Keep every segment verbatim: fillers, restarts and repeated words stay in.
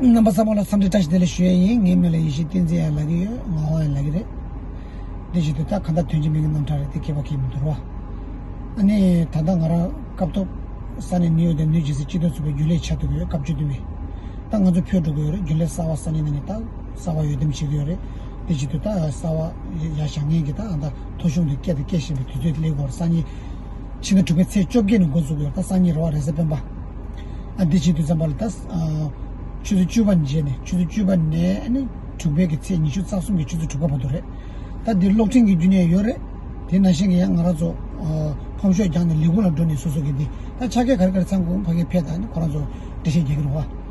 རྣམ་པ་ཚང་མ་ལ་འཚམས་འདྲི་བཀྲ་ཤིས་བདེ་ལེགས་ཞུ་ཡས་ཡིན། ངའི་མིང་ལ་ཡེ་ཤེས་བསྟན་འཛིན་ཡང་ལབ་ཀྱི་ཡོད། ངག་དབང་ཡང་ལབ་ཀྱི་རེད། དེ་བཞིན་དུ་ད་གང་ལྟར་དོན་གཅིག་མིང་གི་རྣམ་གྲངས་རེད་དེ། ཁྱད་པར་གང་ཡང་མི་འདུག་ར། ཨ་ནི་ད་ལྟ་ང་རང་སྐབས་ཐོག་ས་གནས་ནིའུ་ཡོག་དང་ནིའུ་ཇར་སི་སྤྱི་མཐུན་ཚོགས་པའི་རྒྱུན་ལས་ཆགས་ཐུབ་ཀྱི་ཡོད། སྐབས་བཅུ་བདུན་པའི། ད་ང་ཚོ་ཕེབས་འགྲོ་གི་ཡོད་རེད། རྒྱུན་ལས་གསར་པ་སང་ཉིན་གནངས་ཉིན་ད་གསར་པ་འོས་འདེམས་བྱེད་ཀྱི་ཡོད་རེད། དེ་བཞིན་དུ་ད་གསར་པ་ཡར་བཞེངས་མཁན་གྱི་ད་ཨ་ད་ཐོ་གཞུང་དུ་སྐད་དང་སྐད་བཞིན་པའི་དུས་ཚོད་སླེབས་ཀྱི་ཡོད་རེད། སང་ཉིན་ཕྱི་ཟླ་དྲུག་པའི་ཚེས་བཅོ་བརྒྱད་ནས་འགོ་འཛུགས་ཀྱི་ཡོད་རེད། ད་སང་ཉིན་རེད་པ། རེས་གཟའ་སྤེན་པ། ཨ་འདི་བྱེད་དུས་ཙམ་པ་ལ་ད་ཨ་ཆུ་ཚོད་བཅུ་པ་ནས་བྱས་ནས་ཆུ་ཚོད་བཅུ་པ་ནས་ཨ་ནི་དྲུག་པའི་གི་ཚེས་ཉི་ཤུ་རྩ་གསུམ་གི་ཆུ་ཚོད་དྲུག་པ་བར་དུ་རེད། ད་འདི་གློག་འཕྲིན་གྱི་བརྒྱུད་ནས་ཡོད་རེད། དེ་ནང་བཞིན་གྱི་ཡང་ང་རང་ཚོ་ཨ་ཕོམ་ཤོག་རྒྱག་ནས་ལས་ཁུངས་ལ་འགྲོ་ནས་སོ་སོ་གི་འདི་ད་ཆ་རྐྱེན་ག་རེ་ག་རེ་ཚང་དགོས། ཕ་གིར་ཕེབས་དང་ནི་ཁོ་རང་ཚོ་འགྲེལ་བཤད་རྒྱག་གི་རེད་པ།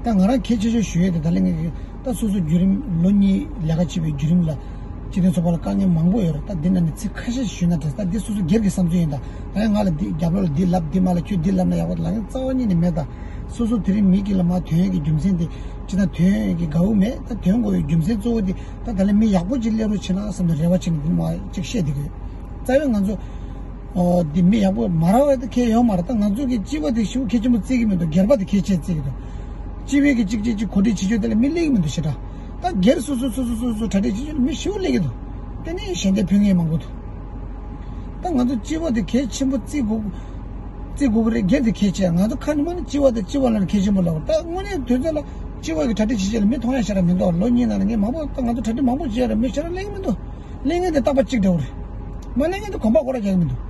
ད་ང་རང་གལ་ཆེ་ཤོས་ཞུ་ཡས་དེ་ད་ལན་ངེད་ཀྱི་ད་སོ་སོ་བརྒྱུད་རིམ་ལོ་གཉིས་ལས་ཀ་བྱས་པའི་བརྒྱུད་རིམ་ལ་སྤྱི་མཐུན་ཚོགས་པ་ལ་དཀའ་ངལ་མང་པོ་ཡོད་རེད། ད་འདི་ནང་ནས་ཚིག་ཁ་ཤས་ཞུས་ན་འགྲིག་ད་འདི་སོ་སོ་སྒེར་གྱི་བསམ་ཚུལ་ཡིན། ད་ད་ཡང་ང་ལ་འདི་རྒྱབ་ལོགས་ལ་འདི་ལབ་འདི་མ་ལབ། ཁྱོད་འདི་ལབ་ན་ཡག་པོ་ལབ་མཁན་རྩ་བ་ཉིད་ནས་མེད། ད་སོ་སོ་དེ་རིང་མི་དཀྱིལ་ལ་མར་ཐོན་ཡས་ཀྱི་རྒྱུ་མཚན་དེ་སྤྱིར་བཏང་ཐོན་ཡས་ཀྱི་དགའ་བོ་མེད། ད་ཐོན་དགོས་པའི་རྒྱུ་མཚན་གཙོ་བོ་དེ་ད་ད་ལན་མི་ཡག་པོ་ཅིག་སླེབས་རོགས་བྱེད་ན་བསམ་ནས་རེ་བ་བྱས་ནས་འདི་མ་ཅིག་བཤད་བསྡད་ཀྱི་ཡོད། རྩ་བའི་ང་ཚོ་ཨོ་འདི་མི་ཡག་པོ་མ་རག་པ་དེ་གལ་ཡོད་མ་རེད། ད་ང་ཚོ་གི་སྤྱི་པ་དེ་ཞེ་པོ་གལ་ཆེན་པོ་བརྩི་གི་མི་འདུག་སྒེར་པ་དེ་གལ་ཆེ་བརྩི་གི་འདུག་སྤྱི་པའི་གི་གཅིག་གཅིག་གཅིག་གོ་སྒྲིག་བྱེད་ཕྱོགས་དེ་ལ་མི་སླེབས་ཀྱི་མི་འདུག་ཞེ་དྲག་ད་སྒེར་སོ་སོ་སོ་སོ་སོ་སོ་གྲ་སྒྲིག་བྱེད་ཕྱོགས་ལ་མི་ཞེ་པོ་སླེབས་ཀྱི་འདུག་དེ་ནས་ཞལ་འདེབས་ཕུལ་མཁན་མང་པོ་འདུག་ད་ང་ཚོ་སྤྱི་པ་དེ་གལ་ཆེན་པོ་བརྩི་དགོས། བརྩི་དགོས་ཀྱི་རེད། སྒེར་དེ་གལ་ཆེ། ང་ཚོ་ཁ་ནས་མ་ནས་སྤྱི་པ་དེ་སྤྱི་པ་ལ་གལ་ཆེན་པོ་ལབ། ད་དངོས་གནས་དུས་ཚོད་ལ་སྤྱི་པ་གི་གྲ་སྒྲིག་བྱེད་ཕྱོགས་ལ་མི་མཐོང་ཡ་ཞེ་དྲག་མི་འདུག་ལོ་གཉིས་ནང་ལ་ངས་མང་པོ་ད་ང་ཚོ་གྲ་སྒྲིག་མང་པོ་བྱས་རེད། མི་ཞེ་དྲག་སླེབས་ཀྱི་མི་འདུག་སླེབས་མཁན་དེ་རྟག་པར་གཅིག་འདྲ་བོ་རེད། མ་སླེབས་མཁན་དེ་གོམ་པ་སྐོར་ར་རྒྱག་གི་མི་འདུག་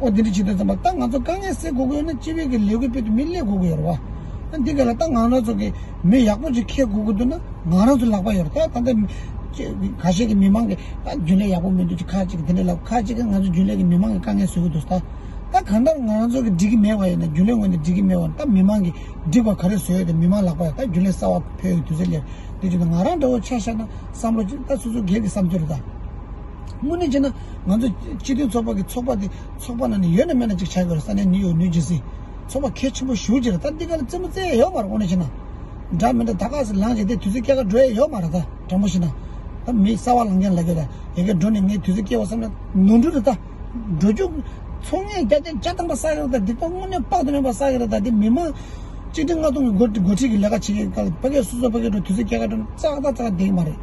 ཨོ་འདི་འདྲ་བྱེད་དུས་ཙམ་པ་ད་ང་ཚོ་དཀའ་ངལ་སེལ་དགོས་ཀྱི་ཡོད་ན་སྤྱི་པའི་གི་ལས་འགུལ་སྤེལ་དུས་མི་སླེབས་དགོས་ཀྱི་ཡོད་རེད་པ། ཨ་འདི་ག་ལ་ད་ང་རང་ཚོ་གི་མི་ཡག་པོ་ཅིག་འཁྱེར་དགོས་ཀྱི་འདུག་ན་ང་རང་ཚོ་ལག་པ་ཡོད་རེད། ད་ད་ལྟ་ཁ་ཤས་ཀྱི་མི་མང་གི་ད་རྒྱུན་ལས་ཡག་པོ་མི་འདུག་ཅིག་ཁ་ཅིག་གི་དེ་འདྲ་ལབ། ཁ་ཅིག་གི་ང་ཚོ་རྒྱུན་ལས་ཀྱི་མི་མང་གི་དཀའ་ངལ་བཟོ་གི་འདུག་ད་ད་གང་ལྟར་ང་རང་ཚོ་གི་འགྲིག་གི་མེད་པ་ཡིན་ན་རྒྱུན་ལས་ངོས་ནས་འགྲིག་གི་མེད་པ་ད་མི་མང་གི་འགྲིག་པ་ག་རེ་བཟོ་ཡོད་དེ་མི་མང་ལག་པ་ཡོད། ད་རྒྱུན་ལས་གསར་པ་ཕེབས་ཡོད་དུས་ཚོད་སླེབས་དེ་བྱུང་ན་ང་རང་འདྲ་བོ་ཆ་བཞག་ན་བསམ་བློ་ཅིག་ད་སོ་སོ་སྒེར་གྱི་བསམ་ཚུལ་རེད་ད། དངོས་གནས་བྱས་ན་ང་ཚོ་སྤྱི་མཐུན་ཚོགས་པ་གི་ཚོགས་པ་དེ་ཚོགས་པ་ནང་ནས་ཡོད་ན་མེད་ན་ཅིག་ཆགས་ཀྱི་ཡོད་རེད། ས་གནས་ནིའུ་ཡོག་ནིའུ་ཇར་སི་ཚོགས་པ་གལ་ཆེན་པོ་ཞེ་པོ་ཅིག་རེད། ད་འདི་ག་ལ་རྩེད་མོ་རྩེ་ཡ་ཡོད་མ་རེད། དངོས་གནས་བྱས་ན་འདྲ་མི་འདྲ་ད་ག་ས་ལངས་བྱས་དེ་དུས་ཚོད་སྐྱེལ་ག་འགྲོ་ཡ་ཡོད་མ་རེད། ད་དྲང་པོ་བཤད་ན་ད་མི་གསར་པ་ལངས་མཁན་ལབ་ཀྱི་རེད། ཡ་གི་འགྲོ་ནས་ངས་དུས་ཚོད་སྐྱེལ་བ་བསམ་ན་ནོར་འཁྲུལ་རེད་ད། འགྲོ་རྒྱུ་ཚོང་ངེས་བརྒྱ་ཆ་བརྒྱ་ཐམ་པ་བསགས་ཀྱི་རེད། ད་སྡིག་པ་དངོས་གནས་དཔག་ཏུ་མེད་པ་བསགས་ཀྱི་རེད། ད་དེ་མི་མང་བཅིངས་འགྲོལ་མངའ་ཐང་གི་འགོ་འགོ་ཁྲིད་ཀྱི་ལས་ཀ་བྱེད་མཁན་སྐབས་ལ་ཕ་གིར་སོ་སོ་ཕ་གིར་འགྲོ་དུས་ཚོད་སྐྱེལ་ག་འགྲོ་ན་ཙག་ཙག་ཙག་བསྡད་ཀྱི་མ་རེད།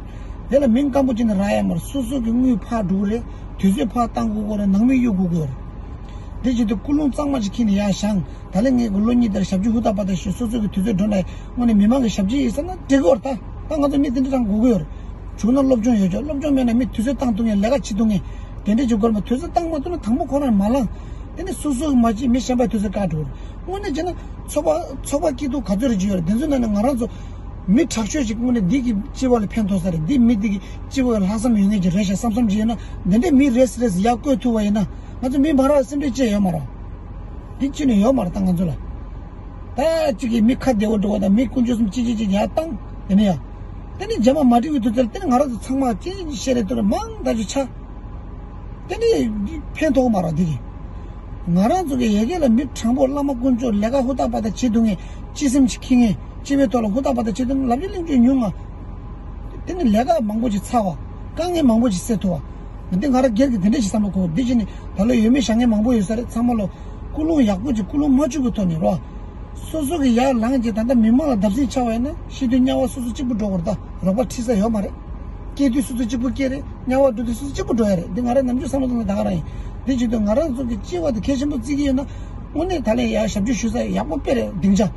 དེ་ལ་མི་སྐམ་པོ་བྱས་ནས་རག་ཡ་མ་རེད། སོ་སོ་གི་དངུལ་ཕར་འགྲོ་གི་རེད། དུས་ཚོད་ཕར་བཏང་དགོས་ཀྱི་རེད། ནང་མི་གཡུག་དགོས་ཀྱི་རེད། དེ་བྱེད་དུས་ཀུན་སློང་གཙང་མ་ཞིག་འཁྱེར་ནས་ཡར་བཞེངས། ད་ལན་ངས་ཀྱི་ལོ་གཉིས་དེར་ཞབས་ཕྱི་ཧུར་ཐག་པ་དང་ཞུ་སོ་སོ་གི་དུས་ཚོད་འགྲོ་ན་དངོས་གནས་མི་མང་གི་ཞབས་ཕྱི་ཡིན་ཟེར་ན་འགྲིག་གི་རེད། ད་ད་ང་ཚོ་མི་དེ་འདྲ་ཙང་དགོས་ཀྱི་ཡོད་རེད། བྱུང་ན་སློབ་སྦྱོང་ཡོད་ཆོག་སློབ་སྦྱོང་མེད་ན་མི་དུས་ཚོད་བཏང་ཐུབ་མཁན་ལས་ཀ་བྱེད་ཐུབ་མཁན་དེ་འདྲས་ཅིག་དགོས་རེད། མ་དུས་ཚོད་བཏང་མ་ཐུབ་ན་དང་པོ་ཁོ་རང་མ་ལངས། དེ་ནས་སོ་སོ་གི་མ་བྱེད་མི་གཞན་པའི་དུས་ཚོད་བཀག་འགྲོ་གི་རེད། དངོས་གནས་བྱས་ན་ཚོགས་པ་ཚོགས་པ་སྐྱིད་སྡུག་ག་ཚོད་རེ་ཅིག་ཡོད་རེད། དེ་ཚོའི་ནང་ནས་ང་རང་ཚོ་མི་དྲག་ཤོས་ཅིག་དངོས་གནས་འདི་གི་སྤྱི་པ་ལ་ཕན་ཐོགས་ས་རེད། འདི་མི་འདི་གི་སྤྱི་པ་ལ་ལྷག་བསམ་ཡོད་མཁན་ཅིག་རེད་ཤག་བསམ་བསམ་ཅིག་ཡོད་ན་འདི་འདྲས་མི་རེས་རེས་ཡར་བསྐོས་ཐུབ་པ་ཡིན་ན་ང་ཚོ་མི་མ་རག་སེམས་ཁྲལ་བྱས་ཡོད་མ་རེད། འདི་ཅི་ནས་ཡོད་མ་རེད། ད་ང་ཚོ་ལ། ད་གཅིག་གིས་མི་ཁ་བདེ་བོ་འགྲོ་བ་དང་མི་དཀོན་མཆོག་གསུམ་གཅིག་གཅིག་གཅིག་ཡར་བཏང་། དེ་ནས་ཡང་། དེ་ནས་རྗེས་མ་མ་འགྲིག་པའི་དུས་ཚོད་ལ་དེ་ནས་ང་རང་ཚོ་ཚང་མ་གཅིག་གཅིག་བཤད་རེ་ཐུབ་རེ་མང་ད་ཅིག་ཆགས། དེ་ནས་ཕན་ཐོགས་མ་རེད་འདི་གིས། ང་རང་ཚོ་གི་ཡ་གི་ལ་མི་དྲང་པོ་བླ་མ་དཀོན་མཆོག་ལས་ཀ་ཧུར་ཐག་པ་དང་བྱེད་ཐུབ་མཁན་སྤྱི་སེམས་ཅིག་འཁྱེར་མཁན་སྤྱི་པའི་ཐོག་ལ་ཧུར་ཐག་པ་དང་བྱེད་ཐུབ་མཁན་ལབ་རྒྱུ་གླེང་རྒྱུ་ཉུང་ང་། དེ་ནས་ལས་ཀ་མང་པོ་ཅིག་ཚར་བ། དཀའ་ངལ་མང་པོ་ཅིག་སེལ་ཐུབ་བ། འདི་ང་རང་སྒེར་གྱི་དེ་འདྲ་ཞིག་བསམ་བློ་འཁོར་འདི་བྱས་ནས་ད་ལོ་ཡོད་མེད་བཞག་མཁན་མང་པོ་ཡོད་ས་རེད། ཚང་མ་ལོ། ཀུན་སློང་ཡག་པོ་ཅིག་ཀུན་སློང་མ་བཅུག་པའི་ཐོག་ནས་རོ། སོ་སོ་གི་ཡར་ལངས་ཀྱི་ད་ལྟ་མི་མང་ལ་བརྡབ་གསིག་ཆགས་པ་ཡིན་ན་ཤི་དུས་དམྱལ་བ་སོ་སོ་གཅིག་པུ་འགྲོ་དགོས་རེད། ད་རོགས་པ་ཁྲིད་ས་ཡོད་མ་རེད། སྐྱེ་དུས་སོ་སོ་གཅིག་པུ་སྐྱེ་རེད། དམྱལ་བ་འགྲོ་དུས་སོ་སོ་གཅིག་པུ་འགྲོ་ཡ་རེད། འདི་ང་རང་ནམ་རྒྱུན་བསམ་བློ་བཏང་ན་ད་ག་རང་ཡིན། འདི་བྱེད་དུས་ང་རང་ཚོ་གི་སྐྱེ་བ་དེ་གལ་ཆེན་པོ་བརྩི་གི་ཡོད་ན། དངོས་གནས་ད་ལན་ཡར་ཞབས་ཕྱི་ཞུ་ས་ཡག་པོ་དཔེ་རེད་སྡིངས་ཆ།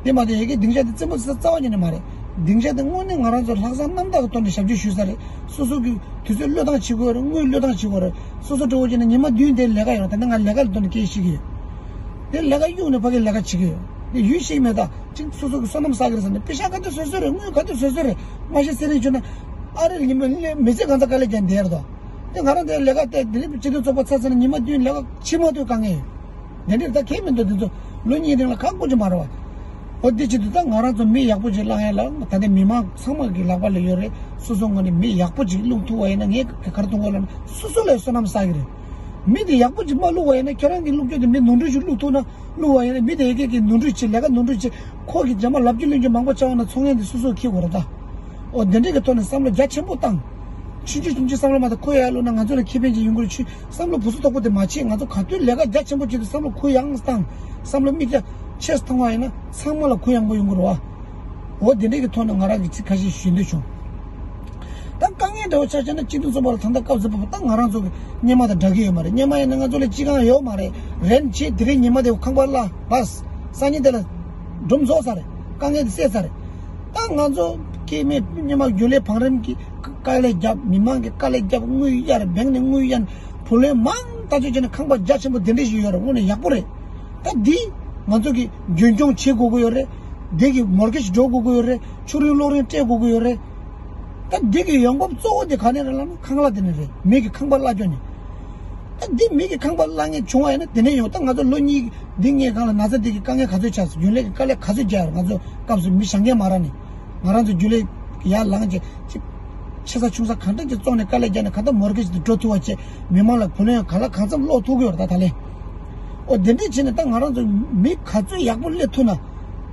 དེ་མ་གཏོགས་ཡ་གི་སྡིངས་ཆ་དེ་རྩེད་མོ་རྩེ་ས་རྩ་བ་ཉིད་ནས་མ་རེད། སྡིངས་ཆ་དེ་དངོས་གནས་ང་རང་ཚོ་ལྷག་བསམ་རྣམ་དག་གི་ཐོག་ནས་ཞབས་ཕྱི་ཞུ་ས་རེད། སོ་སོ་གི་དུས་ཚོད་བློས་བཏང་བྱེད་དགོས་རེད། དངུལ་བློས་བཏང་བྱེད་དགོས་རེད། སོ་སོ་འདྲ་བོ་བྱས་ན་ཉི་མ་བདུན་དེ་ལས་ཀ་ཡོད་རེད། ད་ནི་ང་ལས་ཀ་ལ་ཐོག་ནས་སྐད་ཤེས་ཀྱི་ཡོད། དེ་ལས་ཀ་གཡུག་ནས་ཕ་གི་ལས་ཀ་བྱེད་ཀྱི་ཡོད། དེ་ཡུལ་ཤེས་མེད་ད། ཅིག་སོ་སོ་གི་བསོད་ནམས་བསགས་ཀྱི་རེད་ཟེར་ནས་པེ་ཤག་ག་དུས་བཟོས་བཟོས་རེད། དངུལ་ག་དུས་བཟོས་བཟོས་རེད། མ་གཞི་ཚེ་རིང་བྱུང་ན་ཨ་རེ་ཉི་མ་མི་ཚེ་གང་ཚ་དཀའ་ལས་བརྒྱབ་བསྡད་རེད་དོ། དེ་ང་རང་དེ་ལས་ཀ་དེ་དེ་ནི་སྤྱི་མཐུན་ཚོགས་པ་ཚར་ཚར་ནས་ཉི་མ་བདུན་ལས་ཀ་ཕྱི་མ་ཐོན་དཀའ་ངལ་ཡོད། དེ་འདྲས་ད་གལ་མི་འདུག་དེ་ཚོ་ལོ་གཉིས་རིང་ལ་ཁག་པོ་ཅིག་མ་རེད་བ། འོ་དེ་བྱེད་དུས་ད་ང་རང་ཚོ་མི་ཡག་པོ་ཅིག་བླང་ཡ་ལ་ད་ལྟའི་མི་མང་ཚང་མ་གི་ལག་པ་ལ་ཡོད་རེད། སོ་སོ་ངོས་ནས་མི་ཡག་པོ་ཅིག་བླུག་ཐུབ་པ་ཡིན་ན་ངས་ག་རེ་གཏོང་དགོས་ལབ་ན་སོ་སོ་ལ་བསོད་ནམས་བསགས་ཀྱི་རེད། མི་དེ་ཡག་པོ་ཅིག་མ་བླུག་པ་ཡིན་ན་ཁྱེད་རང་གི་བླུག་རྒྱུ་དེ་མི་ནོར་འཁྲུལ་ཞིག་བླུག་ཐུབ་ན་བླུག་པ་ཡིན་ན་མི་དེ་ཡི་གེ་གི་ནོར་འཁྲུལ་ཅིག་ལས་ཀ་ནོར་འཁྲུལ་ཅིག་ཁོ་གི་རྗེས་མ་ལབ་རྒྱུ་གླེང་རྒྱུ་མང་པོ་བྱ་བ་ན་ཚོང་ངན་དེ་སོ་སོ་འཁྱེར་དགོས་རེད་ད། འོ་དེ་འདྲས་ཀྱི་ཐོག་ནས་བསམ་བློ་རྒྱ་ཆེན་པོ་བཏང་། ཆུང་ཆུང་ཆུང་ཆུང་བསམ་བློ་མ་བཏང་ཁོ་ཡ་བླུག་ན་ང་ཚོ་ལ་ཁེ་ཕན་ཅིག་ཡོང་གི་རེད། ཆུ་བསམ་བློ་བུ་སུ་དོག་པོ་དེ་མ་བྱེད། ང་ཚོ་ག་དུས་ལས་ཀ་རྒྱ་ཆེན་པོ་བྱེད་དུས་བསམ་བློ་གུ་ཡངས་བཏང་། བསམ་བློ་མིག་རྒྱ་ཆེ་ཙམ་བཏང་བ་ཡིན་ན་ཚང་མ་ལ་གུ་ཡངས་པོ་ཡོང་གི་རེད་བ། འོ་དེ་འདྲའི་གི་ཐོག་ནས་ང་རང་གི་ཚིག་ཁ་ཤས་ཞུ་འདོད་བྱུང་། ད་དཀའ་ངལ་འདྲ་བོ་ཆ་བཞག་ན་སྤྱི་འཐུས་ཚོགས་པ་ལ་ད་ལྟ་སྐབས་སུ་བབས་པ་ད་ང་རང་ཚོ་གི་སྔོན་མ་དང་འདྲ་གི་ཡོད་མ་རེད། སྔོན་མ་ཡིན་ན་ང་ཚོ་ལ་སྤྱི་ཁང་ཡོད་མ་རེད། རན་ཆེ་དེ་རིང་ཉི་མ་དེ་ཁང་པ་གླ་བས་སང་ཉིན་དེ་ལ་སྒྲུབ་རྫོགས་ཚར་རེད། དཀའ་ངལ་དེ་སེལ་ཚར་རེད། ད་ང་ཚོ་སྐྱེས་མེད་སྔོན་མ་རྒྱུན་ལས་བང་རིམ་གྱི་དཀའ་ལས་བརྒྱབ། མི་མང་གི་དཀའ་ལས་བརྒྱབ། དངུལ་གཡར། བེང་ནས་དངུལ་གཡར། བུ་ལོན་མང་ཐག་ཆོད་བྱས་ནས་ཁང་པ་རྒྱ་ཆེན་པོ་དེ་འདྲ་ཞིག་ཡོད་རེད། དངོས་གནས་ཡག་པོ་རེད། ད་འདི་ང་ཚོ་གི་རྒྱུན་སྐྱོང་བྱེད་དགོས་ཀྱི་ཡོད་རེད། འདི་གི་མོར་གེཇ་འགྲོ་དགོས་ཀྱི་ཡོད་རེད། ཆུ་རིན་གློག་རིན་སྤྲད་དགོས་ཀྱི་ཡོད་རེད། ད་འདི་གི་ཡོང་འབབ་གཙོ་བོ་དེ་ག་ནས་རེད་ལབ་ན་ཁང་གླ་དེ་ནས་རེད། མི་གི་ཁང་པ་གླ་སྐྱོན་ནས། ད་འདི་མི་གི་ཁང་པ་གླ་ངེས་བྱུང་བ་ཡིན་ན་དེ་ནས་ཡོང་། ད་ང་ཚོ་ལོ་གཉིས་འདི་ངའི་སྒང་ལ་ན་ཚ་འདི་གི་དཀའ་ངལ་ག་ཚོད་ཆགས་སོང་། རྒྱུན་ལས་ཀྱི་དཀའ་ལས་ག་ཚོད་རྒྱག་ཡོད། ང་ཚོ་སྐབས་སུ་མི་བཞེངས་མཁན་མ་རག་ནས་ང་རང་ཚོ་རྒྱུན་ལས་ཡར་ལངས་བྱས་ཅིག་ཆེ་ས་ཆུང་ས་གང་འདྲ་ཅིག་བཙོང་ནས་དཀའ་ལས་རྒྱག་ནས་གང་ལྟར་མོར་གེཇ་དེ་འགྲོ་ཐུབ་པ་བྱས། མི་མང་ལ་བུ་ལོན་གང་ལ་གང་འཚམ་སློག་ཐུབ་ཀྱི་ཡོད་རེད། ད་ད་ལན་ཨོ་དེ་འདྲས་བྱས་ནས་ད་ང་རང་ཚོ་མི་ག་ཚོད་ཡག་པོ་སླེབས་ཐུབ་ན་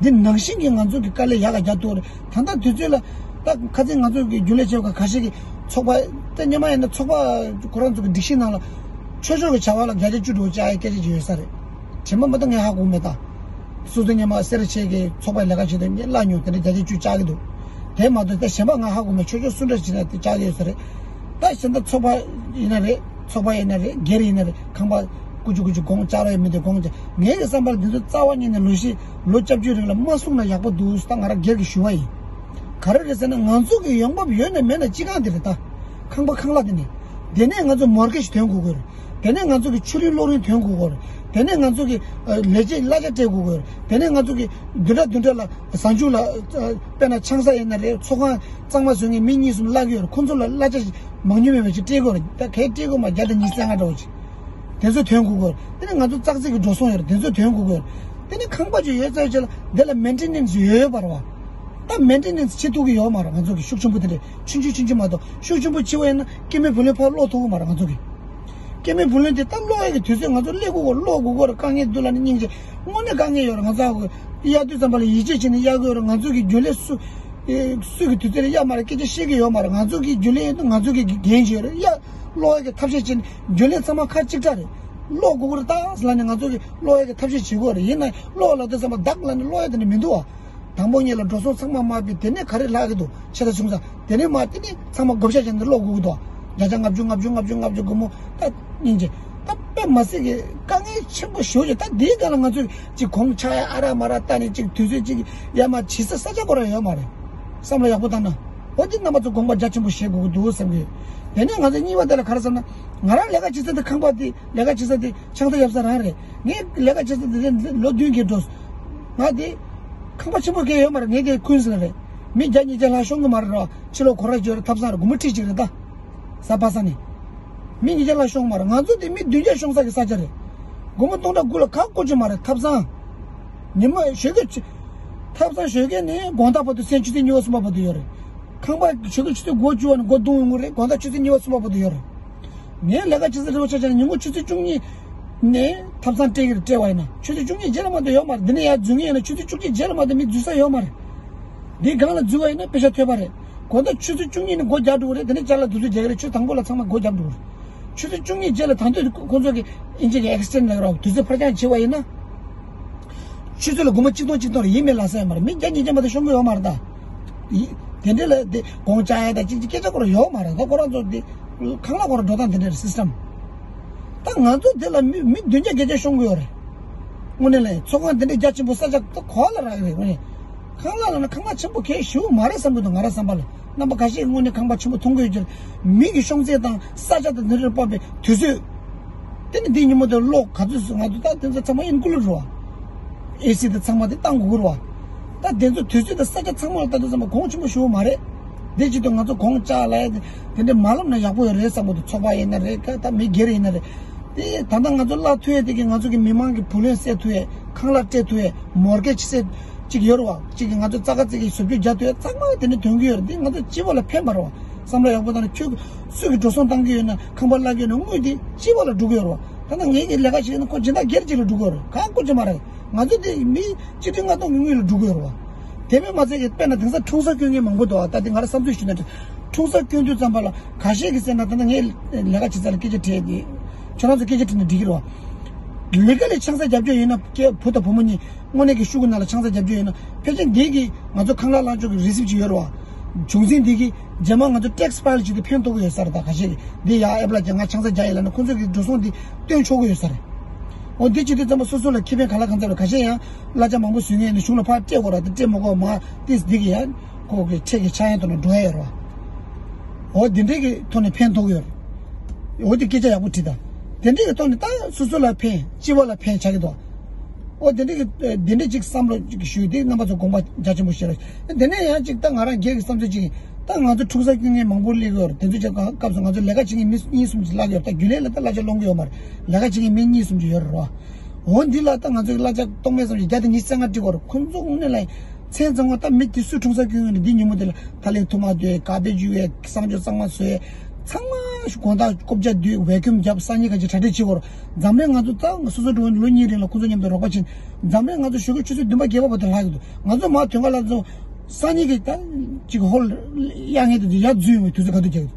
འདི་ནང་བཞིན་གྱི་ང་ཚོ་གི་དཀའ་ལས་ཡག་ག་རྒྱག་ཐུབ་རེད། ད་ལྟ་དུས་ཚོད་ལ་ད་ཁ་སང་ང་ཚོ་གི་རྒྱུན་ལས་བྱེད་པ་ཁ་ཤས་ཀྱི་ཚོགས་པ་ད་སྔོན་མ་ཡིན་ན་ཚོགས་པ་ཁོ་རང་ཚོ་གི་སྒྲིག་གཞི་ནང་ལ་ཆོས་ཕྱོགས་ཀྱི་བྱ་བ་ལ་བརྒྱ་ཆ་བཅུ་དྲུག་བཅག་ཡའི་སྐད་ཆ་ཅིག་ཡོད་ས་རེད། དྲི་མ་མ་གཏོགས་ངས་ཧ་གོ་མེད་ད། སོ་སོ་སྔོན་མ་སེ་ར་བྱེས་ཀྱི་ཚོགས་པའི་ལས་ཀ་བྱེད་དུས་ངས་གླ་ཉོ་དེ་འདྲ་བརྒྱ་ཆ་བཅུ་བཅག་གི་འདུག་དེ་མ་གཏོགས་ད་གཞན་པ་ང་ཧ་གོ་མེད། ཆོས་ཕྱོགས་སུ་འདྲ་བྱེད་ན་དེ་བཅག་གི་ཡོད་ས་རེད། ད་གཞན་དག་ཚོགས་པ་ཡིན་ན་རེད། ཚོགས་པ་ཡིན་ན་རེད། སྒེར་ཡིན་ན་རེད། ཁང་པ་ཀུ་ཅུ་ཀུ་ཅུ་དགོངས་བཅག་རོགས་ཡོད་མི་དེ་དགོངས་བཅག་ངའི་གི་བསམ་པར་འདི་ཚོ་རྩ་བ་ཉིད་ནས་ལོ་བཞི་ལོ་བཅུ་བཅུའི་རིང་ལ་མ་གསུངས་ན་ཡག་པོ་འདུག་ད་ང་རང་སྒེར་གྱི་ཞུ་བ་ཡིན། ག་རེ་རེད་ཟེར་ན་ང་ཚོ་གི་ཡོང་འབབ་ཡོད་ན་མེད་ན་སྤྱི་ཁང་དེ་རེད་ད། ཁང་པ་ཁང་གླ་དེ་ནས། དེ་ནས་ང་ཚོ་མོར་གེཇ་ཐོན་དགོས་ཀྱི་རེད། དེ་ནས་ང་ཚོ་གི་ཆུ་རིན་གློག་རིན་ཐོན་དགོས་ཀྱི་རེད། དེ་ནས་ང་ཚོ་གི་ཨ་ལས་བྱེད་གླ་ཆ་སྤྲད་དགོས་ཀྱི་རེད། དེ་ནས་ང་ཚོ་གི་བདུན་ཕྲག་བདུན་ཕྲག་ལ་བཟང་ཕྱུག་ལ་ཨ་དཔེར་ན་ཆང་ས་ཡིན་ན་རེད། ཚོགས་ཁང་གཙང་མ་བཟོ་མཁན་མི་གཉིས་གསུམ་གླ་གི་ཡོད་རེད། ཁོང་ཚོ་ལ་གླ་ཆ་མང་ཉུང་མེད་པ་ཅིག་སྤྲད་དགོས་རེད། ད་གས་སྤྲད་དགོས་མ་བརྒྱ་དང་ཉི་ཤུ་རྩ་ལྔ་འདྲ་བོ་ཅིག་དེ་ཚོ་ཐོན་དགོས་ཀྱི་རེད། དེ་ནས་ང་ཚོ་ཙག་ཙིག་གི་འགྲོ་སོང་ཡོད་རེད། དེ་ཚོ་ཐོན་དགོས་ཀྱི་རེད། དེ་ནས་ཁང་པ་ཅིག་ཡོད་ཚར་རྗེས་ལ་དེ་ལ་མེན་ཊེ་ནེན་སི་ཡོད་ཡོད་པ་རེད་བ། ད་མེན་ཊེ་ནེན་སི་བྱེད་ཐུབ་ཀྱི་ཡོད་མ་རེད། ང་ཚོ་གི་ཤུགས་ཆེན་པོ་དེ་འདྲ་ཆུང་ཆུང་ཆུང་ཆུང་མ་གཏོགས་ཤུགས་ཆེན་པོ་བྱེད་པ་ཡིན་ན་སྐྱེད་མེད་བུ་ལོན་ཕར་སློག་ཐུབ་ཀྱི་མ་རེད། ང་ཚོ་གི་སྐྱེད་མེད་བུ་ལོན་དེ་ད་སློག་ཡག་གི་དུས་ཚོད་ང་ཚོ་སླེབས་དགོས་ཀྱི་རེད། སློག་དགོས་ཀྱི་རེད། དཀའ་ངལ་འདུག་ལབ་ནས་སྙིང་རྗེ་དངོས་གནས་དཀའ་ངལ་ཡོད་རེད། ང་ཚོ་གི་གཡར་དུས་ཙམ་པ་ལ་ཡིད་ཆེས་བྱས་ནས་གཡར་དགོས་རེད། ང་ཚོ་གི་རྒྱུན་ལས་སུ་ཨེ་སུས་གི་དུས་ཚོད་ལ་གཡར་མ་རེད། སྐད་ཆ་བཤད་ཀྱི་ཡོད་མ་རེད། ང་ཚོ་གི་རྒྱུན་ལས་ཡིན་ན་ང་ཚོ་གི་འགན་བཞེས་རེད། གཡར་སློག་ཡག་གི་ཐབས་ཤེས་བྱས་ནས་རྒྱུན་ལས་ཚང་མ་ཁ་གཅིག་གྲགས་རེད། སློག་དགོས་ཀྱི་རེད་ད་ལབ་ནས་ང་ཚོ་གི་སློག་ཡག་གི་ཐབས་ཤེས་བྱེད་དགོས་རེད། ཡིན་ན་སློག་ལབ་དུས་ཙམ་པ་བདག་ལབ་ནས་སློག་ཡག་དེ་འདྲ་མི་འདུག་བ། དང་པོ་ཉིད་ལ་འགྲོ་སོང་ཚང་མ་མ་ཕུད། དེ་ནས་ག་རེ་ལྷག་གི་འདུག་ཆེ་ད་ཆུང་ས་དེ་ནས་མ་དེ་ནས་ཚང་མ་བགོ་བཤའ་བྱས་ནས་སློག་དགོས་ཀྱི་འདུག་བརྒྱ་ཆ་ལྔ་བཅུ་ལྔ་བཅུ་ལྔ་བཅུ་ལྔ་བཅུ་སྒོར་མོ་ད་སྙིང་རྗེ། ད་དཔེ་མ་སྲིད་ཀྱི་དཀའ་ངལ་ཆེན་པོ་ཞེ་པོ་ཅིག་ད་དེའི་སྒང་ལ་ང་ཚོས་ཅིག་གོང་ཆག་ཡ་ཨ་རག་མ་རག་ལྟ་ནས་ཅིག་དུས་ཚོད་ཅིག་ཡར་མར་བྱེད་ས་ས་ཆ་ཁོ་རང་ཡོད་མ་རེད། བསམ་བློ་ཡག་པོ་བཏང་ན་འོ་དེ་རྣམ་པ་ཚོ་དགོངས་པ་རྒྱ་ཆེན་པོ་བཞེས་དགོས་ཀྱི་འདུག་བསམ་གི། དེ་ནས་ང་ཚོ་གཉིས་པ་དེ་ལ་ག་རེ་བསམ་ན་ང་རང་ལས་ཀ་བྱེད་ས་དེ་ཁང་པ་དེ་ལས་ཀ་བྱེད་ས་དེ། ཕྱག་རྟགས་ཡབ་ས་རང་རེད། ངས་ལས་ཀ་བྱེད་ས་དེ་དེ་ལོ་བདུན་བརྒྱད་འགྲོ། ང་དེ་ཁང་པ་ཆེན་པོ་གང་ཡོད་མ་རེད། ངས་དེ་ཀུན་སི་ལ་རེད། མི་བརྒྱ་ཉིས་བརྒྱ་ལྷག་ཤོང་གི་མ་རེད་རོ། ཕྱི་ལོགས་གོ་ར་ཇོ་རེད། ཐབ་ཚང་རེད། སྒོར་མོ་ཁྲི་གཅིག་རེད་ད། གཟའ་པ་སངས་ནས། མི་ཉིས་བརྒྱ་ལྷག་ཤོང་གི་མ་རེད། ང་ཚོ་དེ་མི་བདུན་བརྒྱ་ཤོང་ས་གི་ས་ཆ་རེད། སྒོར་མོ་སྟོང་ཕྲག་དགུ་ལ་ཁག་བཀོལ་རྒྱུ་མ་རེད། ཐབ་ཚང་། ཉི་མ་ཞོགས་ཀས་ཆུ། ཐབ་ཚང་ཞོགས་ཀས་ནས་དགོང་དག་བར་དུ་མཚན་ཆུ་ཚོད་གཉིས་པ་གསུམ་པ་བར་དུ་ཡོད་རེད། ཁང་པ་ཞོགས་ཀས་ཆུ་ཚོད་དགུ་པ་བཅུ་པ་ནས་སྒོ་རྡུང་ཡོང་གི་རེད། དགོང་དག་ཆུ་ཚོད་གཉིས་པ་གསུམ་པ་བར་དུ་ཡོད་རེད། ངའི་ལས་ཀ་བྱེད་ས་རེད་བ། ཆ་བཞག་ན་ཉིན་གུང་ཆུ་ཚོད་བཅུ་གཉིས་ནས་ཐབ་ཚང་སྤྲད་ཀྱི་རེད། སྤྲད་པ་ཡིན་ན་ཆུ་ཚོད་བཅུ་གཉིས་རྗེས་ལ་མ་གཏོགས་ཡོད་མ་རེད། འདི་ནས་ཡར་འཛུལ་མཁན་ཡིན་ན་ཆུ་ཚོད་བཅུ་གཅིག་རྗེས་ལ་མ་གཏོགས་མི་འཛུལ་ས་ཡོད་མ་རེད། འདིའི་སྒང་ལ་འཛུལ་བ་ཡིན་ན་པེ་ཤ་ཐོབ་པ་རེད། དགོང་དག་ཆུ་ཚོད་བཅུ་གཉིས་ནས་སྒོ་རྒྱག་འགྲོ་གི་རེད། དེ་ནས་ཅ་ལག་དུས་ཚོད་རྒྱག་གི་རེད། ཆུ་ཚོད་དང་པོ་ལ་ཚང་མ་སྒོ་རྒྱག་འགྲོ་གི་རེད། ཆུ་ཚོད་བཅུ་གཉིས་རྗེས་ལ་ད་དུང་ཁོ་ཚོ་གི་ཨིན་ཇི་གི་ཨེག་སི་ཊེན་ཌི་ལབ་རོགས། དུས་ཚོད་ཕར་འགྱངས་བྱས་པ་ཡིན་ན། ཆུ་ཚོད་ལ་སྒོར་མོ་གཅིག་སྟོང་གཅིག་སྟོང་རེ་ཡིན་མིན་ལབ་ས་ཡོད་མ་རེད། མི་བརྒྱ་ཉིས་བརྒྱ་མ་གཏོགས་ཤོང་གི་ཡོད་མ་རེད་ད། ཡི། དེ་འདྲ་ལ་དེ་སྒོང་རྒྱག་ཡ་ད་ཅིག་ཅིག་སྐད་ཆ་ཁོ་རང་ཡོད་མ་རེད། ད་ཁོ་རང་ཚོ་དེ་ཁང་གླ་ཁོ་རང་འགྲོ་སྟངས་དེ་འདྲ་རེད། སི་སི་ཊམ། ད་ང་ཚོ་དེ་ལ་མི་མི་བདུན་བརྒྱ་བརྒྱད་བརྒྱ་ཤོང་གི་ཡོད་རེད། དངོས་གནས་ལ་ཚོགས་ཁང་དེ་འདྲ་རྒྱ་ཆེན་པོ་ས་ཆ་ད་ག་ལ་རག་གི་རེད། དངོས་གནས་ཁང་གླ་ལ་ན་ཁང་གླ་ཆེན་པོ་གས་ཞུ་མ་རེད་བསམ་གི་འདུག་ང་རང་བསམ་པ་ལ། རྣམ་པ་ཁ་ཤས་དངོས་གནས་ཁང་པ་ཆེན་པོ་མཐོང་གི་ཡོད་ཀྱང་མི་གི་ཤོང་ཚད་དང་ས་ཆ་དང་དེ་འདྲར་དཔག་པའི་དུས་ཚོད། དེ་ནི་འདི་ཉིན་མོ་དེར་གློག་ག་ཚོད་སོང་། ང་ཚོ་ད་དེ་ཚོ་ཚང་མ་ཨིན་ཀུ་ལུཌ་རེད་བ། ཨེ་སི་དེ་ཚང་མ་དེ་བཏང་དགོས་ཀྱི་རེད་བ། ད་དེ་ཚོ་དུས་ཚོད་དང་ས་ཆ་ཚང་མ་ལ་ལྟ་དུས་ཙམ་པ་གོང་ཆེན་པོ་ཞུ་བ་མ་རེད། དེ་བྱེད་དུས་ང་ཚོ་གོང་ལྕགས་ལ་དེ་འདྲ་མ་ལབ་ན་ཡག་པོ་ཡོད་རེད་བསམ་གི་འདུག་ཚོགས་པ་ཡིན་ན་རེད། ད་མི་སྒེར་ཡིན་ན་རེད། དེ་ད་ལྟ་ང་ཚོ་གླ་ཐུབ་ཡས་དེ་གི་ང་ཚོ་གི་མི་མང་གི་བུ་ལོན་སེལ་ཐུབ་ཡས། ཁང་གླ་སྤྲད་ཐུབ་ཡས། མོར་གེཇ་སེལ་གཅིག་ཡོད་རེད་བ། གཅིག་གི་ང་ཚོ་ཙག་ག་ཙིག་གི་བཟོ་བཅོས་རྒྱག་ཐུབ་ཡས་ཚང་མ་དེ་འདྲ་ཐོན་གི་ཡོད་རེད། དེ་ང་ཚོ་སྤྱི་པ་ལ་ཕན་པ་རེད་བ། བསམ་བློ་ཡག་པོ་བཏང་ན་ཁྱོད་སུས་གི་འགྲོ་སོང་བཏང་གི་ཡོད་ན་ཁང་པ་གླ་གི་ཡོད་ན་དངུལ་དེ་སྤྱི་པ་ལ་འགྲོ་གི་ཡོད་རེད་བ། ད་ལྟ་ངེད་ཀྱི་ལས་ཀ་བྱེད་ན་ཁོ་སྦྱིན་བདག་སྒེར་གཅིག་ལ་འགྲོ་གི་ཡོད་རེད། གང་བཀོལ་ཅི་མ་རེད། ང་ཚོ་དེ་མི་སྤྱི་ཐུན་ལྔ་སྟོང་གི་དངུལ་ལ་འགྲོ་གི་ཡོད་རེད་བ། དེ་མིན་མ་ཚད་ཀྱི་དཔེར་ན་དེང་སང་འཁྲུངས་ས་སྐྱོན་མཁན་མང་པོ་འདུག་ད་དེ་ང་རང་བསམ་ཚུལ་ཞུ་ན་འཁྲུངས་ས་སྐྱོན་དུས་ཙམ་པ་ལ་ཁ་ཤས་ཀྱིས་ཟེར་ན། ད་ལྟ་ངས་ལས་ཀ་བྱེད་ས་ལ་སྐད་ཆ་དྲིས་ཏེ། ཁྱོད་རང་ཚོ་སྐད་ཆ་དྲིས་ན་འགྲིག་གི་རེད་བ། ལི་ག་ལི་ཆང་ས་རྒྱབ་སྐྱོར་ཡིན་ན། སྐྱེ་བུ་དང་བུ་མོ་གཉིས་དངོས་གནས་ཀྱི་ཤོག་གུ་ནང་ལ་ཆང་ས་རྒྱབ་སྐྱོར་ཡིན་ན། ཕལ་ཆེར་འདི་གི་ང་ཚོ་ཁང་གླ་ལྷག་ཆོག་གི་རི་སིབ་ཅིག་ཡོད་རེད་བ། བྱུང་འཛིན་འདི་གི་རྗེས་མ་ང་ཚོ་ཊེག་སི་ཕའིལ་བྱེད་དུས་ཕན་ཐོགས་ཀྱི་ཡོད་ས་རེད། ད་ཁ་ཤས་ཀྱིས་འདི་ཡ་ཨེབ་ལ་རྒྱག་ང་ཆང་ས་རྒྱག་ཡིན་ལབ་ན་ཁོང་ཚོ་གི་འགྲོ་སོང་འདི་སྟོན་ཆོག་གི་ཡོད་ས་རེད། འོ་འདི་བྱེད་དུས་ཙམ་པ་སོ་སོ་ལ་ཁེ་ཕན་ག་ལ་གང་འཚམ་རེད། ཁ་ཤས་ཡང་གླ་ཆ་མང་པོ་བཟོ་མཁན་ཡིན་ན་གཞུང་ལ་ཕར་སྤྲད་དགོས་ར། དེ་སྤྲད་མ་དགོས་མ་ཏིས་འདི་གི་ཡ་ཁོ་གི་ཁྲལ་གྱི་ཆག་ཡང་དུ་ན་འགྲོ་ཡ་ཡོད་རེད་བ། འོ་དེ་འདྲས་ཀྱི་ཐོག་ནས་ཕན་ཐོགས་ཀྱི་ཡོད་རེད། འོ་དེ་སྐད་ཆ་ཡག་པོ་དྲིས་ད། དེ་འདྲས་ཀྱི་ཐོག་ནས་ད་སོ་སོ་ལ་ཕན་སྤྱི་པ་ལ་ཕན་ཆགས་ཀྱི་འདུག་འོ་དེ་འདྲས་ཀྱི་དེ་འདྲས་ཅིག་བསམ་བློ་ཅིག་ཞུས་ཏེ་རྣམ་པ་ཚོ་དགོངས་པ་རྒྱ་ཆེན་པོ་བཞེས་རོགས། དེ་ནས་ཡང་ཅིག་ད་ང་རང་སྒེར་གྱི་བསམ་ཚུལ་ཅིག་ཡིན། ད་ང་ཚོ་འཁྲུངས་ས་སྐྱོན་མཁན་མང་པོ་སླེབས་ཀྱི་ཡོད་རེད། དེ་ཚོ་ཅིག་སྐབས་སུ་ང་ཚོ་ལས་ཀ་བྱེད་མཁན་མི་གཉིས་གསུམ་ཅིག་བརླག་ཡོད་རེད། ད་རྒྱུན་ལས་ལ་ད་གླ་ཆ་སློང་གི་ཡོད་མ་རེད། ལས་ཀ་བྱེད་མཁན་མི་གཉིས་གསུམ་ཅིག་ཡོད་རེད་རོ། འོ་འདི་ལ་ད་ང་ཚོ་གི་གླ་ཆ་སྟོང་མེད་ཙམ་ཞིག་བརྒྱ་དང་ཉི་ཤུ་རྩ་ལྔ་སྤྲད་དགོས་རེད། ཁོང་ཚོ་དངོས་གནས་ལ་མཚན་ཚང་བ་ད་མི་དེ་སུ་འཁྲུངས་ས་སྐྱོན་ཡོད་ནས་འདི་ཉིན་མོ་དེ་ལ་ད་ལན་ཐུག་མ་སྡོད། ག་པེ་འཇུ་བའི་གསང་སྤྱོད་གཙང་མ་བཟོས། ཚང་མ་དགོང་དག་རྐུབ་བཀྱག་བསྡུས་བེ་ཁྱུམ་བརྒྱབ་སང་ཉིན་ཁ་ཅིག་གྲ་སྒྲིག་བྱེད་དགོས་རེད། འཛམ་གླིང་ང་ཚོ་ད་སོ་སོ་འགྲོ་བའི་ལོ་གཉིས་རིང་ལ་ཁོང་ཚོ་མཉམ་དུ་རོགས་པ་བྱེད། འཛམ་གླིང་ང་ཚོ་ཞོགས་ཀས་ཆུ་ཚོད་བདུན་པ་བརྒྱད་པ་བར་དུ་ལྷག་གི་འདུག་ང་ཚོ་མ་དོན་ཁ་ལ་ཚོ་སང་ཉིན་གི་ད་ཅིག་ཧོལ་གཡག་ངན་དེ་ཚོ་ཡར་འཛུལ་ཡོང་བའི་དུས་ཚོད་ག་དུས་རྒྱག་གི་འདུག་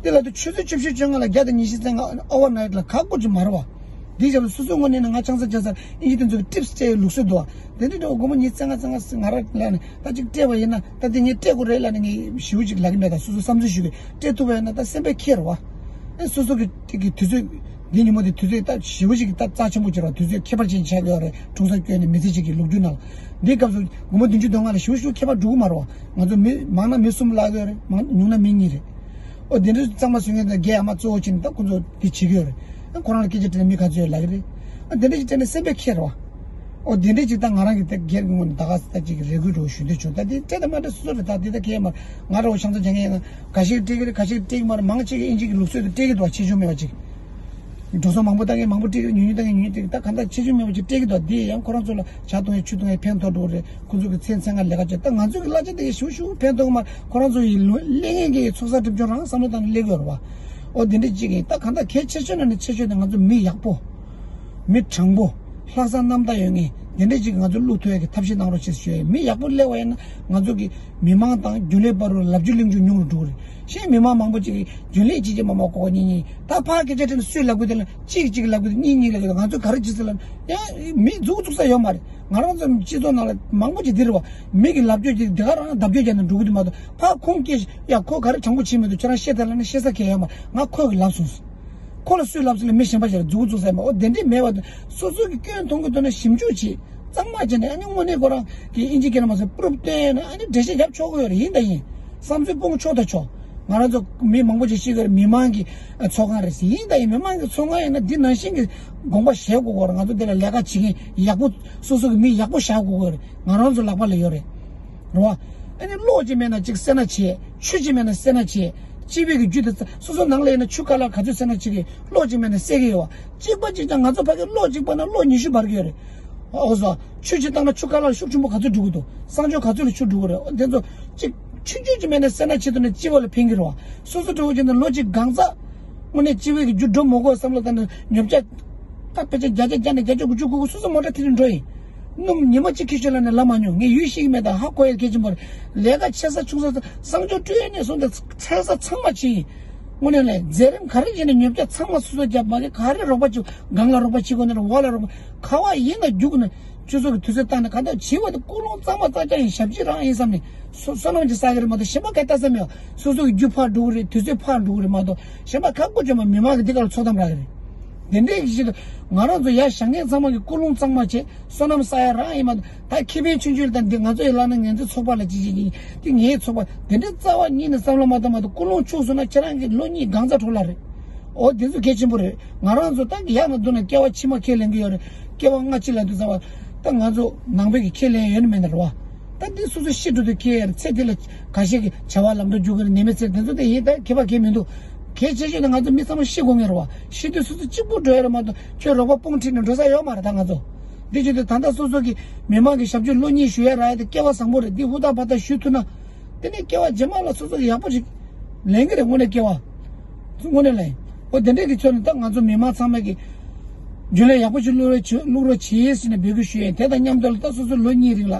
དེ་ལ་དུ་ཆུ་ཚོད་བཅུ་བཞི་བཅོ་ལྔ་ལ་བརྒྱ་དང་ཉི་ཤུ་རྩ་ལྔ་ཨོ་བར་ནའིཊ་ལ་ཁག་པོ་ཅིག་མ་རེད་བ། འདི་ཞབས་ལ་སོ་སོའི་ངོས་ནས་ནི་ང་ཆང་ས་ཆང་ས་ཨིན་ཇི་དེ་ཚོ་གི་ཊིབ་སི་སྤྲད་ཡོད་ལུགས་སྲོལ་འདུག་བ། དེ་འདྲ་འདྲ་བོ་སྒོར་མོ་ཉི་ཤུ་རྩ་ལྔ་རྩ་ལྔ་ང་རང་ལ་ནི་ད་ཅིག་སྤྲད་པ་ཡིན་ན་ད་དེ་ངས་སྤྲད་དགོས་རེད་ལབ་ནས་ངས་ཞེ་པོ་ཅིག་ལབ་ཀྱི་མེད། ད་སོ་སོ་བསམ་ཚུལ་ཞུ་གི་སྤྲད་ཐུབ་པ་ཡིན་ན་ད་སེམས་པས་ཁྱེར་བ། ཨེ་སོ་སོ་གི་དེ་གི་དུས་ཚོད་འདི་ཉིན་མོ་དེ་དུས་ཚོད་ད་ཞེ་པོ་ཅིག་ད་རྩ་ཆེན་པོ་ཅིག་རེད་བ། དུས་ཚོད་ཁྱད་པར་ཅན་ཆགས་ཀྱི་ཡོད་རེད། འཁྲུངས་ས་སྐྱོན་ནས་མི་ཚེ་གཅིག་གི་ལོ་རྒྱུས་ནང་ལ། འདིའི་སྐབས་སུ་སྒོར་མོ་བདུན་ཅུ་དོན་ལྔ་ལ་ཞེ་པོ་ཞེ་པོ་ཁྱད་པར་འགྲོ་གི་མ་རེད་བ། ང་ཚོ་མི་མང་ན་མི་གསུམ་བརླག་གི་ཡོད་རེད། མང་ཉུང་ན་མི་གཉིས་རེད། ཨོ་དེ་འདྲའི་གཙང་མ་བཟོ་མཁན་དང་རྒྱལ་ཨ་མ་གཙོ་བོ་བྱས་ནས་ད་ཁོ་ཚོ་དེ་བྱེད་ཀྱི་ཡོད་རེད། ཨ་ཁོ་རང་ལ་སྐད་ཆ་དྲིས་ན་མི་ག་ཚོད་ཡོད་ལབ་ཀྱི་རེད། ཨ་དེ་འདྲ་ཞིག་དྲིས་ན་སེམས་པས་ཁྱེར་བ། ཨོ་དེ་འདྲ་ཞིག་ད་ང་རང་གི་ད་སྒེར་གྱི་ངོས་ནས་ད་ག་ས་ད་ཅིག་རེ་སྐུལ་འདྲ་བོ་ཞུ་འདོད་བྱུང་། ད་དེ་སྤྲད་དང་མ་སྤྲད་སོ་སོ་རེད། ད་དེ་ད་གས་མ་རེད། ང་ར་བ་ཆང་ས་རྒྱག་མཁན་ཡིན་ན་ག་ཞིག་སྤྲད་ཀྱི་རེད། ག་ཞིག་སྤྲད་ཀྱི་མ་རེད། མང་ཆེ་གི་ཨིན་ཇི་གི་ལུགས་སྲོལ་དུ་སྤྲད་ཀྱི་འདུག་བ། ཆེ་ཆུང་མེད་པ་ཅིག་འགྲོ་སོང་མང་པོ་བཏང་མཁན་མང་པོ་སྤྲད་ཀྱི་རེད། ཉུང་ཉུང་བཏང་མཁན་ཉུང་ཉུང་སྤྲད་ཀྱི་རེད། ད་གང་ལྟར་ཆེ་ཆུང་མེད་པ་ཅིག་སྤྲད་ཀྱི་འདུག་དེ་ཡང་ཁོ་རང་ཚོ་ལ་ཇ་འཐུང་ཡས་ཆུ་འཐུང་ཡས་ཕན་ཐོགས་འགྲོ་གི་རེད། ཁོ་ཚོ་གི་མཚན་མཚན་ག་ལས་ཀ་བྱེད། ད་ང་ཚོ་གི་གླ་ཆ་དེ་ཞུ་ཞུ་ཕན་ཐོགས་མ། ཁོ་རང་ཚོ་ཡི་ལོ་ལས་ངན་གྱི་ཚོགས་བསགས་སྒྲིབ་སྦྱོང་རང་བསམ་བློ་བཏང་ནས་སླེབས་ཡོད་རེད་བ། ཨོ་དེ་འདྲ་ཅིག་ཡིན། ད་གང་ལྟར་གལ་ཆེ་ཤོས་ནང་ནས་ཆེ་ཤོས་དེ་ང་ཚོ་མི་ཡག་པོ། མི་དྲང་པོ། ལྷག་བསམ་རྣམ་དག་ཡོད་མཁན་དེ་འདྲ་ཅིག་ང་ཚོ་བླུག་ཐུབ་ཡག་གི་ཐབས་ཤེས་གནང་རོགས་ཞེས་ཞུ་ཡ་ཡིན། མི་ཡག་པོ་སླེབས་པ་ཡིན་ན་ང་ཚོ་གི་མི་མང་དང་རྒྱུན་ལས་བར་རུ་ལབ་རྒྱུ་གླེང་རྒྱུ་ཉུང་རུ་འགྲོ་གི་རེད། གཞན་མི་མང་མང་པོ་ཅིག་གིས་རྒྱུན་ལས་གཅིག་གཅིག་མ་མ་ཀོ་ཀོ་གཉིས་གཉིས་ད་ཕར་སྐད་ཆ་དྲིས་ན་སུས་ལབ་དགོས་དེ་ལ་གཅིག་གཅིག་ལབ་དགོས་དེ་གཉིས་གཉིས་ལབ་དགོས་དེ། ང་ཚོ་ག་རེ་བྱེད་ཟེར་ལབ་ན་ཡང་མི་མཛུག་མཛུག་ས་ཡོད་མ་རེད། ང་རང་ཚོ་སྤྱི་ཚོགས་ནང་ལ་མང་པོ་ཅིག་འདི་རེད་བ། མི་གི་ལབ་རྒྱུ་ཅིག་དེ་ག་རང་བརྡབ་སྐྱོར་བརྒྱབ་ནས་འགྲོ་གི་འདུག་མ་གཏོགས་ཕར་ཁོང་སྐད་ཡ་ཁོ་ག་རེ་དྲང་པོ་བྱེད་མི་འདུག་ཁྱོད་རང་བཤད་ཐལ་ལབ་ན་བཤད་ས་གང་ཡང་ཡོད་མ་རེད། ང་ཁོ་གི་ལབ་སོང་། ཁོ་ལ་སུས་ལབ་ཟེར་ལ་མི་གཞན་པ་ཞིག་ལ་མཛུག་གུ་བཙུགས་ས་ཡིན་པ། འོ་དེ་འདྲས་མེད་པ་དང་སོ་སོ་གི་སྐྱོན་མཐོང་གི་འདུག་ན་ཞིབ་འཇུག་བྱེད། གཙང་མ་བྱས་ནས་ཨ་ནི་དངོས་གནས་ཁོ་རང་གི་ཨིན་ཇི་སྐད་ནང་མ་ཟེར་པུ་རུབ་བཏོན་ཡོད་ན་ཨ་ནི་འགྲེལ་བཤད་རྒྱབ་ཆོག་གི་ཡོད་རེད། ཡིན་དང་ཡིན། བསམ་ཚུལ་སྤུངས་ཆོག་དང་ཆོག་ང་རང་ཚོ་མི་མང་པོ་ཞིག་ཤེས་ཀྱི་རེད། མི་མང་གི་ཚོགས་ཁང་རེད་ཟེར། ཡིན་དང་ཡིན། མི་མང་གི་ཚོགས་ཁང་ཡིན་ན་འདི་ནང་བཞིན་གྱི་དགོངས་པ་བཞེས་དགོས་ཀྱི་ཡོད་རེད། ང་ཚོ་འདི་ལ་ལས་ཀ་བྱེད་མཁན་ཡག་པོ་སོ་སོ་གི་མི་ཡག་པོ་བཞག་དགོས་ཀྱི་ཡོད་རེད། ང་རང་ཚོ་ལག་པ་ལ་ཡོད་རེད། རེད་བ། ཨ་ནི་གློག་ཅིག་མེད་ན་ཅིག་སེར་སྣ་བྱེད། ཆུ་ཅིག་མེད་ན་སེར་སྣ་བྱེད། སྤྱི་པའི་གི་རྒྱུ་དེ་སོ་སོ་ནང་ལ་ཡིན་ན་ཆུ་ཁ་ལག་ག་ཚོད་སེར་སྣ་བྱེད་ཀྱི། གློག་ཅིག་མེད་ན་སེར་གི་ཡོད་བ། གཅིག་པ་གཅིག་རྐྱང་ང་ཚོ་ཕ་གི་གློག་གཅིག་པ་ན་གློག་ཉི་ཤུ་འབར་གི་ཡོད་རེད། འོ་བཟོ། ཆུ་ཅིག་བཏང་ན་ཆུ་ཁ་ལག་ཤུགས་ཆེན་པོ་ག་ཚོད་འགྲོ་གི་འདུག་གསང་སྤྱོད་ག་ཚོད་ལ་ཆུ་འགྲོ་གི་རེད། འོ་དེ་ཚོ་གཅིག་ཆུང་ཆུང་ཅིག་མེད་ན་སེར་སྣ་བྱེད་ཐུབ་ན་སྤྱི་པ་ལ་ཕན་གི་རེད་བ། སོ་སོ་འགྲོ་གི་ན་ལོ་གཅིག་གང་ཚ། དངོས་གནས་སྤྱི་པའི་གི་རྒྱུ་འགྲོ་མི་དགོས་བསམ་བློ་བཏང་ན་ཉོབ་ཆ། ད་ཕལ་ཆེར་བརྒྱ་ཆ་བརྒྱ་ཆ་བརྒྱད་ཅུ་དགུ་བཅུ་དགུ་དགུ་སོ་སོ་མོ་ཊ་ཁྲིད་ནས་འགྲོ་ཡིན། སྣུམ་ཉི་མ་གཅིག་ཁྱེར་ཤོག་ལབ་ནས་ལབ་མ་མྱོང་། ངས་ཡུལ་ཤེས་ཀྱི་མེད། ད་ཧ་གོ་ཡ་གལ་ཆེན་པོ་རེད། ལས་ཀ་ཆེ་ས་ཆུང་ས་ཚང་ས་ཚང་མ་བྱེད་ཡིན། དངོས་གནས་ལས་མཛད་རིམ་ག་རེ་བྱས་ནས་ཉོ་ཆ་ཚང་མ་སོ་སོ་རྒྱབ་མ་གི་ག་རེ་རོགས་པ་བྱེད། སྒང་ལ་རོགས་པ་བྱེད་དགོས་ན་རོགས། འོག་ལ་རོགས་པ། ག་བ་ཡིན་ན་རྒྱུགས་ནས་སྤྱི་ཚོགས་ཀྱི་དུས་ཚོད་བཏང་ནས་ག་འདྲ་བྱེད་པ་དེ་ཀུན་སློང་གཙང་མ་གཙང་རྐྱང་ཡིན། ཞབས་ཕྱི་རང་ཡིན་བསམ་ནས་སོ་བསོད་ནམས་ཀྱི་བསགས་ཀྱི་རེད་མ་གཏོགས་གཞན་པ་ག་ལྟ་ས་མེད། སོ་སོ་གི་རྒྱུ་ཕར་འགྲོ་གི་རེད། དུས་ཚོད་ཕར་འགྲོ་གི་རེད་མ་གཏོགས་གཞན་པ་ག་དགོས་བྱུང་མ་མི་མང་གི་འདི་ག་ལ་ཚོགས་གཏམ་རག་གི་རེད། དེ་འདྲའི་གི་ཆེད་དུ་ང་རང་ཚོ་ཡར་བཞེངས་མཁན་ཚང་མ་གི་ཀུན་སློང་གཙང་མ་བྱས། བསོད་ནམས་བསགས་ཡ་རང་ཡིན་མ་གཏོགས་ད་ཁེ་ཕན་ཆུང་ཆུང་ལ་ད་འདི་ང་ཚོ་ཡི་ལག་ན་ངན་ཚོད་ཚོགས་པ་ལ་ཅི་ཅི་ཅི་དེ་ངའི་ཚོགས་པ་དེ་འདྲའི་རྩ་བ་ཉིད་ནས་བསམ་བློ་མ་བཏང་མ་གཏོགས་ཀུན་སློང་འཆུག་སོང་ན་ཁྱེད་རང་གི་ལོ་གཉིས་གང་ཚ་འཕྲོ་བརླག་རེད། འོ་དེ་ཚོ་གལ་ཆེན་པོ་རེད། ང་རང་ཚོ་ད་ཡག་ན་སྡུག་ན་སྐྱེ་བ་ཕྱི་མ་ཁས་ལེན་གི་ཡོད་རེད། སྐྱེ་བ་སྔ་ཕྱི་ལ་འདུག་ཚ་བ་ད་ང་ཚོ་ནང་པའི་གི་ཁས་ལེན་ཡོད་ནི་མེད་ན་རེད་བ། ད་འདི་སོ་སོ་ཤི་འགྲོ་དུས་ཁེལ་ཡ་རེད། ཚེ་འདི་ལ་ཁ་ཤས་ཀྱི་བྱ་བ་ལམ་འགྲོ་རྒྱུག་གི་རེད། ནད་མེད་ཚེ་དེ་ཚོ་དེ་ཡིན་ད་ཁྱད་པར་གང་མི་འདུག་གལ་ཆེ་ཤོས་དེ་ང་ཚོ་མི་ཚང་མ་ཤི་དགོས་ངེས་རེད་བ། ཤི་དུས་སོ་སོ་གཅིག་པུ་འགྲོ་ཡ་རེད་མ་གཏོགས་ཁྱོད་རོགས་པ་དཔུང་ཁྲིད་ནས་འགྲོ་ས་ཡོད་མ་རེད་ད་ང་ཚོ། འདི་བྱེད་དུས་ད་ལྟ་སོ་སོ་གི་མི་མང་གི་ཞབས་ཕྱི་ལོ་གཉིས་ཞུ་ཡ་རག་ཡ་དེ་སྐལ་བ་བཟང་པོ་རེད། འདི་ཧུར་ཐག་བར་ཐག་ཞུ་ཐུབ་ན། དེ་ནས་སྐྱེ་བ་རྗེས་མ་ལ་སོ་སོ་གི་ཡག་པོ་ཞིག་ལེན་གི་རེད། དངོས་གནས་སྐྱེ་བ། དངོས་གནས་ལ་ཡིན། འོ་དེ་འདྲས་ཀྱི་ཕྱོགས་ནས་ད་ང་ཚོ་མི་མང་ཚང་མས་ཀྱི་རྒྱུན་ལས་ཡག་པོ་ཞིག་བླུག་རོགས་བྱེད་བླུག་རོགས་བྱེད་ཟེར་ནས་འབོད་སྐུལ་ཞུ་ཡིན། དེ་དང་མཉམ་དུ་ལ་ད་སོ་སོ་ལོ་གཉིས་རིང་ལ་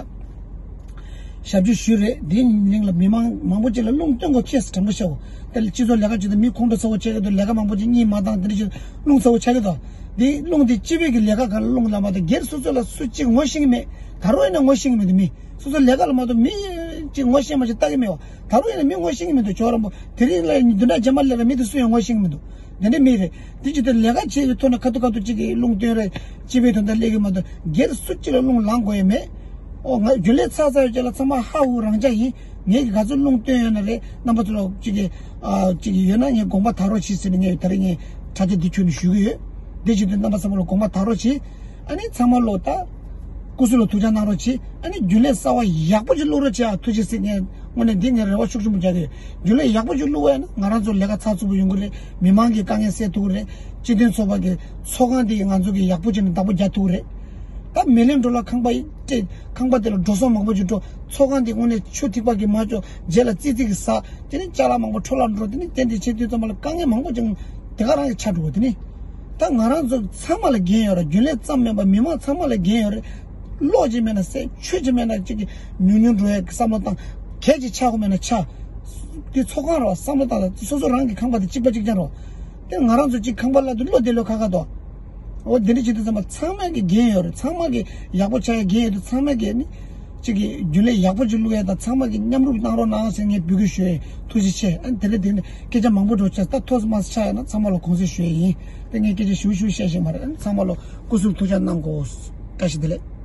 ཞབས་ཕྱི་ཞུས་རེད། དེའི་རིང་ལ་མི་མང་མང་པོ་ཅིག་ལ་རླུང་བཏོན་དགོས་ཁེལ་སོང་། དྲང་པོ་བཤད་དགོས། ད་སྤྱི་ཚོགས་ལས་ཀ་བྱེད་དུས་མི་ཁོང་ཁྲོ་ཚ་བོ་ཆགས་ཀྱི་འདུག་ལས་ཀ་མང་པོ་ཅིག་གཉིད་མ་བཏང་། དེ་འདྲ་ཞིག་རླུང་ཚ་བོ་ཆགས་ཀྱི་འདུག་འདི་རླུང་འདི་སྤྱི་པའི་གི་ལས་ཀ་ག་ལ་རླུང་ལ་མ་གཏོགས་སྒེར་སོ་སོ་ལ་སུ་གཅིག་ངོ་ཤེས་ཀྱི་མེད། ད་རུང་ཡིན་ན་ངོ་ཤེས་ཀྱི་མི་འདུག་མི་སོ་སོ་ལས་ཀ་ལ་མ་གཏོགས་མི་གཅིག་ངོ་ཤེས་མ་ཤེས་ལྟ་གི་མེད་བ། ད་རུང་ཡིན་ན་མི་ངོ་ཤེས་ཀྱི་མི་འདུག་ཇོ་རམ་པོ། དེ་རིང་ལ་བདུན་ཕྲག་རྗེས་མ་སླེབས་ལ་མི་དེ་སུ་ཡང་ངོ་ཤེས་ཀྱི་མི་འདུག་དེ་འདྲ་མི་རེད། དེ་ཅི་ལྟར་ལས་ཀ་བྱེད་ཀྱི་ཐོག་ནས་ཁ་ཐུག་ཁ་ཐུག་གཅིག་གིས་རླུང་སྟོན་རེད། སྤྱི་པའི་དོན་དག་སླེབས་ཀྱི་མ་གཏོགས་སྒེར་སུ་གཅིག་ལ་རླུང་ལངས་དགོས་ཡ་མེད། ཨོ་ང་རྒྱུན་ལས་ཚར་ཚར་ཡོད་ཀྱི་ལ་ཚང་མ་ཧ་ཧུ་རང་འཇགས་ཡིན། ངས་ག་ཚོད་རླུང་སྟོན་ཡོད་ན་རེད། རྣམ་པ་ཚོ་ལ་གཅིག་གིས་ཨ་གཅིག་གིས་ཡོད་ན་ངས་དགོངས་པ་དག་རོགས་བྱེད་ཟེར་ནས་ངས་ད་རེས་ངས་དྲ་རྒྱ་འདི་ཁྱོན་ནས་ཞུ་གི་ཡོད། དེ་བཞིན་དུ་རྣམ་པ་ཚང་མ་ལ་དགོངས་པ་དག་རོགས་བྱེད། ཨ་ནི་ཚང་མ་ལོ་ད། སྐུ་གཟུགས་ལ་ཐུགས་ཅག་གནང་རོགས་གྱིས། ཨ་ནི་རྒྱུན་ལས་གསར་བ་ཡག་པོ་ཅིག་བླུག་རོགས་བྱེད་ཨ། ཐུགས་རྗེ་ཆེ། ངས་དངོས་གནས་འདི་ངས་རེ་བ་ཤུགས་ཆེན་པོ་རྒྱག་གི་ཡོད། རྒྱུན་ལས་ཡག་པོ་ཅིག་བླུག་པ་ཡིན་ན་ང་རང་ཚོ་ལས་ཀ་ཚགས་ཚུད་པོ་ཡོང་གི་རེད། མི་མང་གི་དཀའ་ངལ་སེལ་ཐུབ་ཀྱི་རེད། སྤྱི་མཐུན་ཚོགས་པ་གི་ཚོགས་ཁང་འདི་ང་ཚོ་གི་ཡག་པོ་བྱས་ནས་བདག་པོ་རྒྱག་ཐུབ་ཀྱི་རེད། ད་མི་ལན་འགྲོ་ལ་ཁང་པ་ཡིན་ཏེ་ཁང་པ་དེ་ལ་འགྲོ་སོང་མང་པོ་ཅིག་འགྲོ། ཚོགས་ཁང་འདི་དངོས་གནས་ཆུ་ཐིགས་པ་གི་མ་ཅོ་རྗེས་ལ་ཙི་ཙི་གི་ཟ། དེ་ནི་ཅ་ལག་མང་པོ་འཕྲོ་བརླག་འགྲོ། དེ་ནི་རྟེན་འབྲེལ་ཆེ་དུས་ཙམ་པ་ལ་དཀའ་ངལ་མང་པོ་ཅིག་དེ་ག་རང་གི་ཆགས་འགྲོ་གི་དེ་ནི། ད་ང་རང་ཚོ་ཚང་མ་ལ་འགན་ཡོད་རེད། རྒྱུན་ལས་ཙམ་མིན་པར་མི་མང་ཚང་མ་ལ་འགན་ཡོད་རེད། བློ་ཅིག་མེད་ན་ཟད། ཆོས་ཅིག་མེད་ན་ཅིག་གི་ཉུང་ཉུང་འགྲོ་ཡ་གི་བསམ་བློ་བཏང་། གལ་ཅིག་ཆགས་དགོས་མེད་ན་ཆགས། དེ་ཚོགས་ཁང་རེད་བ། བསམ་བློ་བཏང་ལ་སོ་སོ་རང་གི་ཁང་པ་དེ་གཅིག་པ་གཅིག་རྐྱང་རེད་བ། དེ་ང་རང་ཚོ་གཅིག་ཁང་པ་ལ་དུ་བློ་བདེ་ལོ་ཁ་ཁ་དོ། འོ་དེ་འདྲ་བྱེད་དུས་ཙམ་པ་ཚང་མ་གི་འགན་ཡོད་རེད། ཚང་མ་གི་ཡག་པོ་ཆགས་ཡ་འགན་ཡོད་དུས་ཚང་མ་གི་ནི། གཅིག་གི་རྒྱུན་ལས་ཡག་པོ་ཅིག་བླུག་ཡ་དང་ཚང་མ་གི་མཉམ་རུབ་གནང་རོགས་གནང་ཟེར་ངས་འབོད་སྐུལ་ཞུ་ཡ་ཡིན། ཐུགས་རྗེ་ཆེ། ཨ་ནི་དེ་ལས་དེ་ནི་སྐད་ཆ་མང་པོ་འགྲོ་ཆ་ད་ཐོག་མ་ཆགས་ཡ་ན་ཚང་མ་ལ་དགོངས་སེལ་ཞུ་ཡ་ཡིན། དེ་ངས་སྐད་ཆ་ཞུ་ཞུ་བཤད་ཤེས་མ་རེད། ཨ་ནི་ཚང་མ་ལ་སྐུ་གཟུགས་ཐུགས་ཅག་གནང་དགོས། བཀྲ་ཤིས་བདེ་ལེགས།